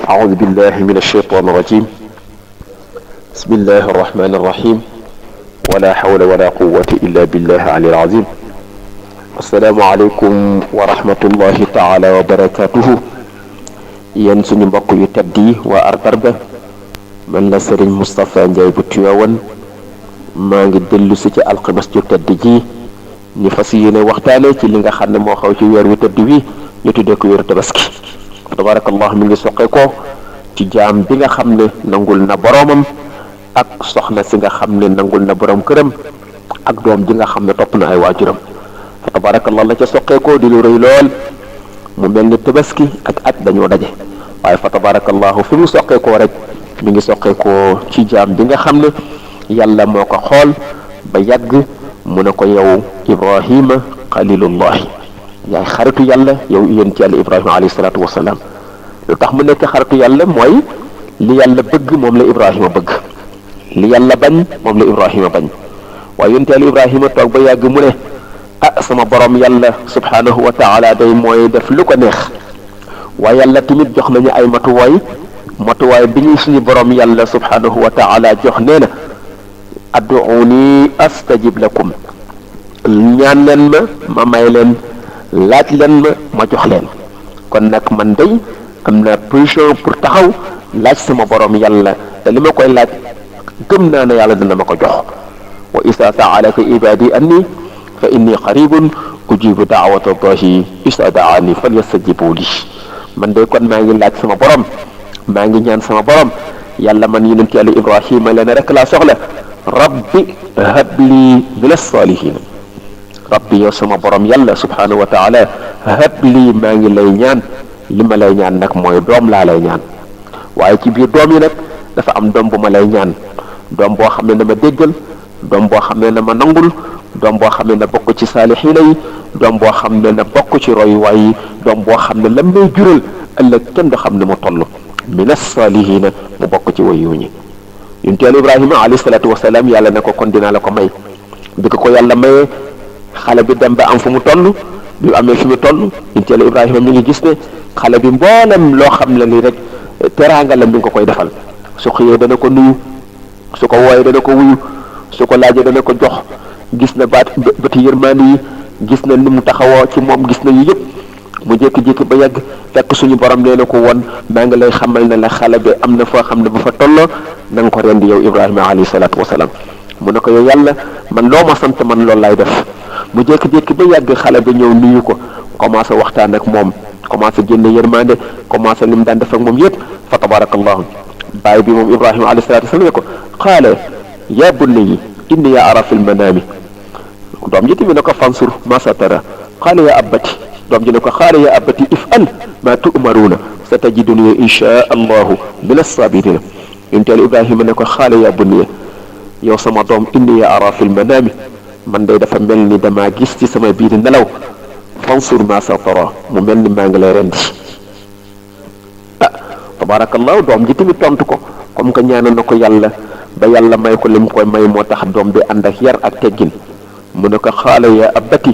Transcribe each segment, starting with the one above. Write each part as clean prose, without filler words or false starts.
أعوذ بالله من الشيطان الرجيم. بسم الله الرحمن الرحيم. ولا حول ولا قوة إلا بالله العلي العظيم. السلام عليكم ورحمة الله تعالى وبركاته. yéen suñu mbokk yu tedd yi waa Ardarba man la Serigne Moustapha Ndiaye bu Tivaouane maa ngi dellu si ci alxames ju tedd ji ñu fas yéene waxtaane ci li nga xam ne moo xaw ci weer wi tedd wi ñu tuddee ko weeru tabaski. tabarakallah mi ngi soqe ko ci jaam bi nga xam ne nangul na boromam ak soxna si nga xam ne nangul na borom këram ak doom ji nga xam ne topp na ay waajuram. tabarakallah la ca soqe ko di lu rëy lool mu mel ni tabaski ak at dañoo daje waaye fa tabarakallahu fi mu soqee koo rek mi ngi soqee koo ci jaam bi nga xam ne yàlla moo ko xool ba yàgg mu ne ko yow Ibrahima xalilullahi yaay xaritu yàlla yow yéen ci yàlla Ibrahima alayhi salaatu wasalaam. lu tax mu nekk xaritu yàlla mooy li yàlla bëgg moom la Ibrahima bëgg li yàlla bañ moom la Ibrahima bañ waaye yéen ci yàlla Ibrahima toog ba yàgg mu ne sama borom yàlla subhanahu wa taala day mooy def lu ko neex waaye yàlla tamit jox nañu ay matuwaay bi ñuy suñu borom yàlla subhanahu wa taala jox nee na ad'uuni astajib lakum ñaan leen ma may leen laaj leen ma jox leen. kon nag man day am na position pour taxaw laaj sama borom yàlla te li ma koy laaj gëm naa ne yàlla dina ma ko jox. wa isa sa'alaka ibadi anni fa inni qaribun ujibu da'wata allahi isa da'ani falyastajibu li. man de kon maa ngi laaj sama borom maa ngi ñaan sama borom yàlla man yonent yàlla Ibrahima leen rek laa soxla rabbi habli min as-salihin. rabbi yow sama borom yàlla subhanahu wa taala habli maa ngi lay ñaan li ma lay ñaan nag mooy doom laa lay ñaan waaye ci biir doom yi nag dafa am doom bu ma lay ñaan doom boo xam ne na ma déggal doom boo xam ne na ma nangul doom boo xam ne na bokk ci saalixiina yi doom boo xam ne na bokk ci royuwaay yi doom boo xam ne lam lay jural ëllëg kenn du xam ne mu toll min as-saalihiina mu bokk ci wayu ñi. yonent Yàlla Ibrahima alayhi salaatu wasalaam yàlla ne ko kon dinaa la ko may bi ko yàlla mayee xale bi dem ba am fu mu toll bi mu amee fi mu toll yonent Yàlla Ibrahima mi ngi gis ne xale bi mboolem loo xam ne li rek teraanga la mi ngi ko koy defal su xëyee dana ko nuyu su ko wooyee dana ko wuyu su ko laajee dana ko jox. gis na bëti yërmaande yi gis na ni mu taxawoo ci moom gis na yu yëpp mu jékki-jékki ba yàgg fekk suñu borom nee na ko woon maa ngi lay xamal ne la xale bi am na foo xam ne bu fa tolloo na nga ko rendi yow Ibrahima alayhi salaatu wasalaam. mu ne ko yow yàlla man loo ma sant man loolu lay def mu jékki-jékki ba yàgg xale bi ñëw nuyu ko commencé waxtaan ak moom commencé génne yërmaande commencé li mu daan def ak moom yëpp fa tabarakallahu baay bi moom Ibrahima alayhi salaatu wasalaam ne ko qaala yaa bunayya inni araa fil manaami. doom ji tamit ne ko fansur ma satara qaala ya abati doom ji ne ko qaala ya abati if'al ma tu'maruuna satajiduni insha allahu min as-saabiriina. yonent Yàlla Ibrahima ne ko qaala ya bunayya yow sama doom inni araa fil manaami man day dafa mel ni damaa gis ci sama biir nelaw fansur ma satara mu mel ni maa ngi lay rendi. tabarakallahu doom ji tamit tontu ko comme que ñaanoon na ko yàlla ba yàlla may ko li mu koy may moo tax doom bi ànd ak yar ak teggin. mu ne ko xaala ya abati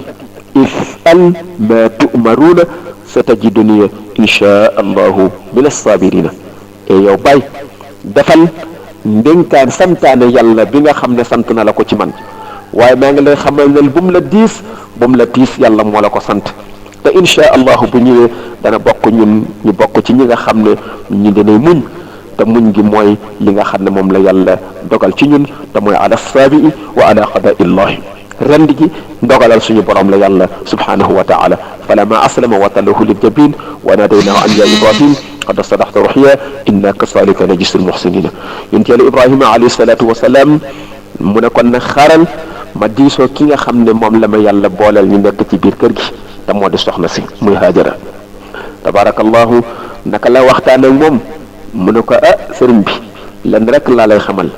if'al ma tu'maruuna satajiduni insha allahu min as-saabiriina. e yow bay defal ndénkaan santaane yàlla bi nga xam ne sant na la ko ci man waaye maa ngi lay xamal ne bu mu la diis bu mu la tiis yàlla moo la ko sant te insha allahu bu ñëwee dana bokk ñun ñu bokk ci ñi nga xam ne ñu dinay muñ te muñ gi mooy li nga xam ne moom la yàlla dogal ci ñun te mooy ala saabii wa ala qadaa'illahi. rend gi ndogalal suñu borom la yàlla subhanahu wa taala. falamma aslama wa tallahu liljabin wa nadaynahu an ya Ibrahim qad sadaqta ruhya inna kazalika najzi almuhsinina. yonent Yàlla Ibrahima alayhi salaatu wa salaam mu ne kon nag xaaral ma diisoo ki nga xam ne moom la ma yàlla booleel ñu nekk ci biir kër gi te moo di soxna si muy Haajara. tabarakallahu naka la waxtaan ak moom mu ne ko sëriñ bi lenn rek laa lay xamal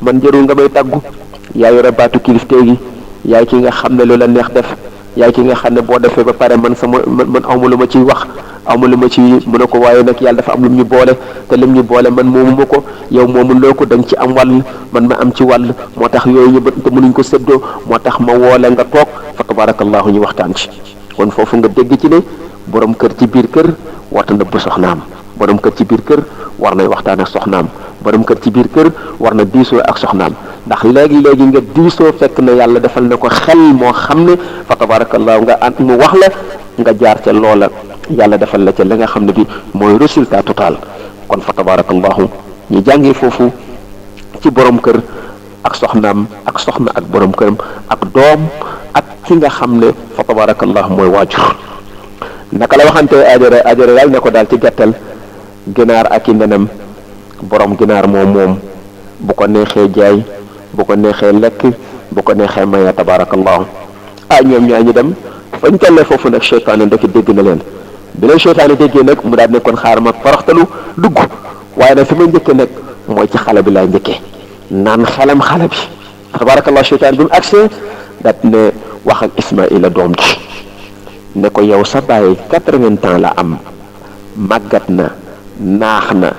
man jërul nga may tàggu yaa yore baatu kilifte gi. yaay ki nga xam ne lu la neex def yaay ki nga xam ne boo defee ba pare man awma lu ma ciy wax awma lu ma ci mu ne ko waaye nag yàlla dafa am lu ñu boole te lim ñu boole man moomu ma ko yow moomu loo ko dañ ci am wàll man ma am ci wàll moo tax yooyu ñu te mënuñ ko séddoo moo tax ma woole nga toog fa tabarakallahu ñu waxtaan ci. kon foofu nga dégg ci ne borom kër ci biir kër warta nëbb soxnaam borom kër ci biir kër war nay waxtaan ak soxnaam borom kër ci biir kër war na diisoo ak soxnaam ndax léegi nga diisoo fekk na yàlla defal na ko xel moo xam ne fa tabarakallahu nga ànd mu wax la nga jaar ca loola yàlla defal la ca li nga xam ne bi mooy résultat total kon fa tabarakallahu ñu jàngee foofu ci borom kër ak soxnaam ak soxna ak borom këram ak doom ak ki nga xam ne fa tabarakallahu mooy waajur naka la waxante ajara daal ne ko daal ci gàttal ginaar ak i nenam borom ginaar moom bu ko neexee jaay bu ko neexee lekk bu ko neexee maye tabarakallahu ñoom ñaa ñu dem fañ tollee foofu nag seytaane ndekk dégg na leen bi leen seytaane déggee nag mu daal nekkoon xaar ma faraxtalu dugg waaye nag fi ma njëkkee nag mooy ci xale bi laay njëkkee naan xelam xale bi tabarakallahu seytaane bi mu agsee daat ne wax ak Ismaïla doom ji ne ko yow sa bàyyi 80 ans la am màggat na naax na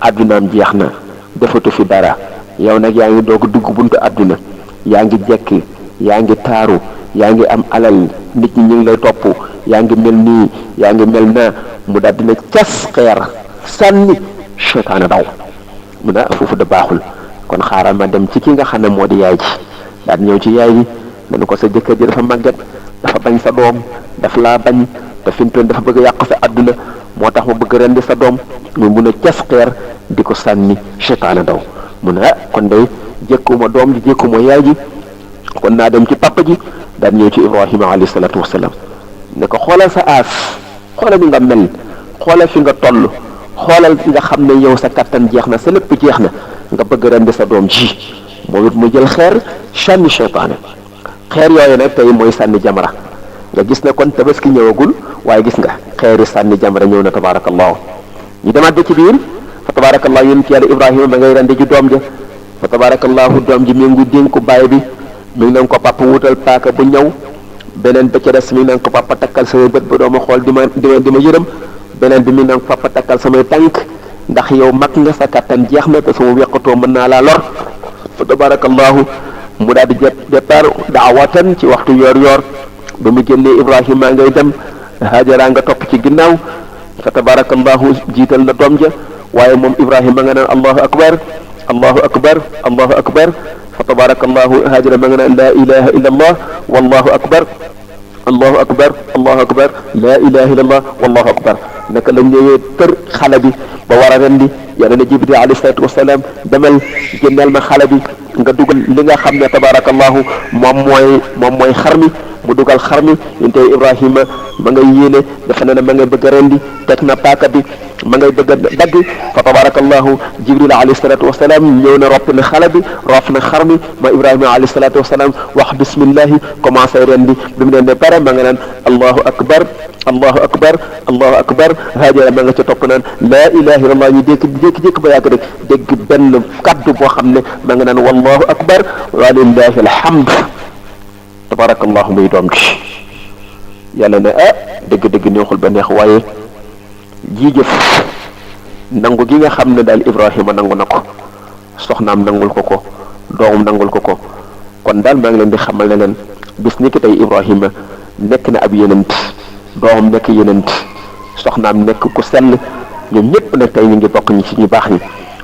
addunaam jeex na defatu fi dara yow nag yaa ngi doog dugg buntu adduna yaa ngi jekki yaa ngi taaru yaa ngi am alal nit ñi ñu ngi lay topp yaa ngi mel nii yaa ngi mel na mu daal dina cas xeer sànni seytaane daw mu ne foofu da baaxul kon xaaral ma dem ci ki nga xam ne moo di yaay ji daal ñëw ci yaay ji ne ko sa jëkkër ji dafa màggat dafa bañ sa doom daf laa bañ te fi mu toll dafa bëgg a yàq sa adduna moo tax ma bëgg rendi sa doom mu mun a cas xeer di ko sànni seytaane daw mu ne kon day jékkuma doom ji jékkuma yaay ji kon naa dem ci papa ji daan ñëw ci Ibrahima alayhi salaatu wasalaam ne ko xoolal sa aas xoolal ni nga mel xoolal fi nga toll xoolal nga xam ne yow sa kattan jeex na sa lépp jeex na nga bëgg rendi sa doom ji moom it mu jël xeer sànni seytaane xeer yooyu nag tey mooy sànni jamra nga gis ne kon tabaski ñëwagul waaye gis nga xeeri sànni jamra ñëw na tabarakallahu ñu demaat ba ci biir fa tabarakallahu yéen ci yàlla Ibrahima ma ngay rendi ji doom ja fa tabarakallahu doom ji mi ngi dénku baay bi mi ngi naan ko papa wutal paaka bu ñëw beneen ba ca des mi ngi naan ko papa takkal samay bët ba dooma xool di ma yërëm beneen bi mi ngi naan ko papa takkal samay tànk ndax yow mag nga sa kattan jeex na te su ma weqatoo mën naa laa lor fa tabarakallahu mu daal di départ daawatan ci waxtu yoor ba mu génnee Ibrahima ngay dem Hajara nga topp ci ginnaaw fa tabarakallahu jiital na doom ja waaye moom Ibrahima nga naan allahu akbar allahu akbar allahu akbar fa tabarakallahu Hajara ma nga naan la ilaha illa allah wallahu akbar allahu akbar allahu akbar la ilaha illa allah wallahu akbar naka la ñëwee tër xale bi ba war a rendi yàlla na Jibril alayhi salaatu wasalaam demal génneel ma xale bi nga dugal li nga xam ne tabarakallahu moom mooy xar mi mu dugal xar mi yonte Ibrahima ma ngay yéene defe na ne ma ngay bëgg a rendi teg na paaka bi ma ngay bëgg a dagg fa tabarakallahu Jibril alayhi salatu wasalaam ñëw na ropp na xale bi roof na xar mi ma Ibrahima alayhi salatu wasalaam wax bismillahi commencé rendi bi mu ne pare ma nga naan allahu akbar allahu akbar allahu akbar Hajara ma nga ca topp naan laa ilaha illallah ñu jékki-jékki ba yàgg rek dégg benn kaddu boo xam ne ma nga naan wallahu akbar wa lillahi alhamd tabarakallahu muy doom ci yàlla ne dëgg-dëgg neexul ba neex waaye ji jëf nangu gi nga xam ne daal Ibrahima nangu na ko soxnaam nangul ko doomam nangul ko kon daal maa ngi leen di xamal ne leen bis ni ki tey Ibrahima nekk na ab yonent doomam nekk yonent soxnaam nekk ku sell ñoom ñëpp nag tey ñu ngi bokk ñi ci ñu baax ñi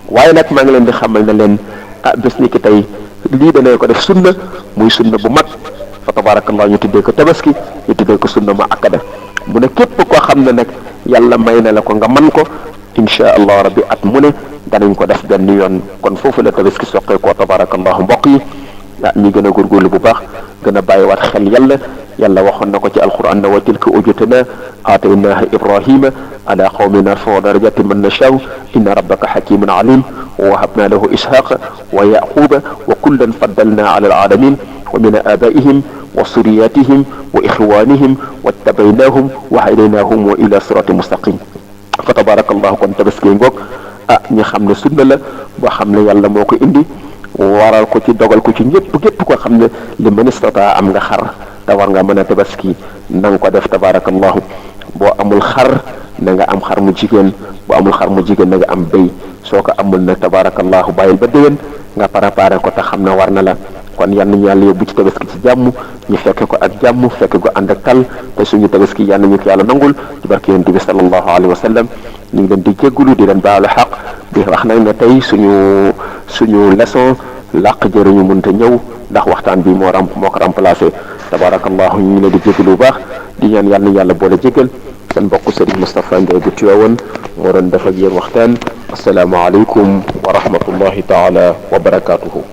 waaye nag maa ngi leen di xamal ne leen bis ni ki tey lii danañ ko def sunna muy sunna bu mag fa tabarakallah ñu tuddee ko tabaski ñu tuddee ko sunna ma akkada mu ne képp koo xam ne nag yàlla may na la ko nga man ko insha allah rabbi at mu ne danañ ko def benn yoon kon foofu la tabaski soqee koo tabarakallahu mbokk yi ñi gën a góorgóorlu bu baax gën a bàyyiwaat xel yàlla waxoon na ko ci alquran na wa tilka ujutana aataynaha ibrahima ala qawmin narfa'u darajatin man nashaa'u inna rabbaka hakimun alim wa wahabna lahu ishaqa wa yaquba wa kullan faddalna ala alalamin wa min abaihim wa suriyatihim wa ikhwanihim wattabaynahum wa hadaynahum ila siratin mustaqim fa tabarakallahu kon tabaski ngoog ñi xam ne sunna la boo xam ne yàlla moo ko indi waral ko ci dogal ko ci ñëpp képp koo xam ne li man istata am nga xar te war nga mën a tabaski na nga ko def tabarakallahu boo amul xar na nga am xar mu jigéen boo amul xar mu jigéen na nga am béy soo ko amul nag tabarakallahu bàyyil ba déwén nga préparé ko te xam ne war na la kon yal nañu yàlla yóbbu ci tabaski ci jàmm ñu fekke ko ak jàmm fekke ko ànd ak tal te suñu tabaski yal nañu ko yàlla nangul ci barke yonent bi sallallahu alayhi wa sallam. ñu ngi leen di jéggulu di leen baalu xaq di wax nag ne tey suñu leçon làq jëriñu mënta ñëw ndax waxtaan bi moo ko remplacé tabarakallahu. ñu ngi leen di jégalu bu baax di ñaan yàlla na yàlla boole jégal. seen mbokk Serigne Moustapha Ndiaye bu Tiwaawan moo doon def ak yéen waxtaan. assalaamu aleykum wa rahmatullahi taala wa barakaatuhu.